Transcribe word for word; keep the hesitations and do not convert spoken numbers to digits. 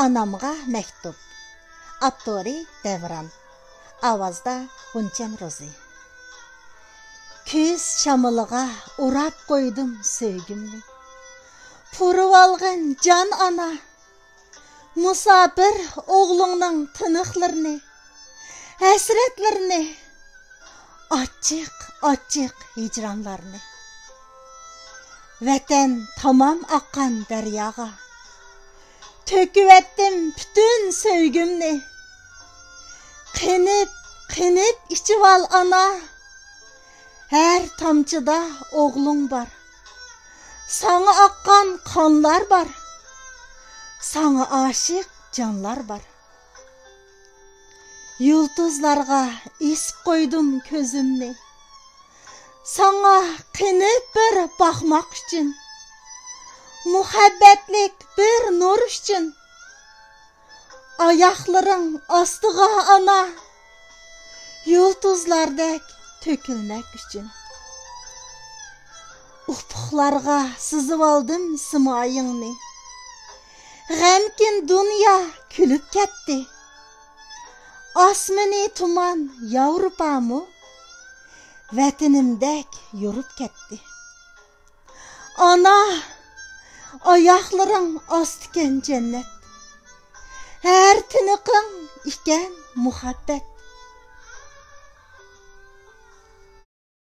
ئانامغا مەكتۇپ. ئاپتورى دەۋران. ئاۋازدا غۇنچەم روزى. كۈز شامىلىغا ئوراپ قويدۇم سۆيگۈمنى. پۇرىۋالغىن جان ئانا، مۇساپىر ئوغلۇڭنىڭ تىنىقلىرىنى، ھەسرەتلىرىنى، ئاچچىق، ئاچچىق ھىجرانلارنى. ۋەتەن تامام ئاققان دەرياغا تۆكۈۋەتتىم پۈتۈن سۆيگۈمنى. قېنىپ، قېنىپ ئىچىۋال ئانا، ھەر تامچىدا ئوغلۇڭ بار. ساڭا ئاققان قانلار بار، ساڭا ئاشىق جانلار بار. يۇلتۇزلارغا ئېسىپ قويدۇم كۆزۈمنى، ساڭا قېنىپ بىر باقماق ئۈچۈن، مۇھەببەتلىك بىر نۇر ئۈچۈن. ئاياقلىرىڭ ئاستىغا ئانا، يۇلتۇزلاردەك تۆكۈلمەك ئۈچۈن. ئۇپۇقلارغا سىزىۋالدىم سىمايىڭنى، غەمكىن دۇنيا كۈلۈپ كەتتى. ئاسمىنى تۇمان ياۋروپامۇ ۋەتىنىمدەك يورۇپ كەتتى. ئانا، ئاياقلىرىڭ ئاستىكەن جەننەت، ھەر تىنىقىڭ ئىكەن مۇھەببەت.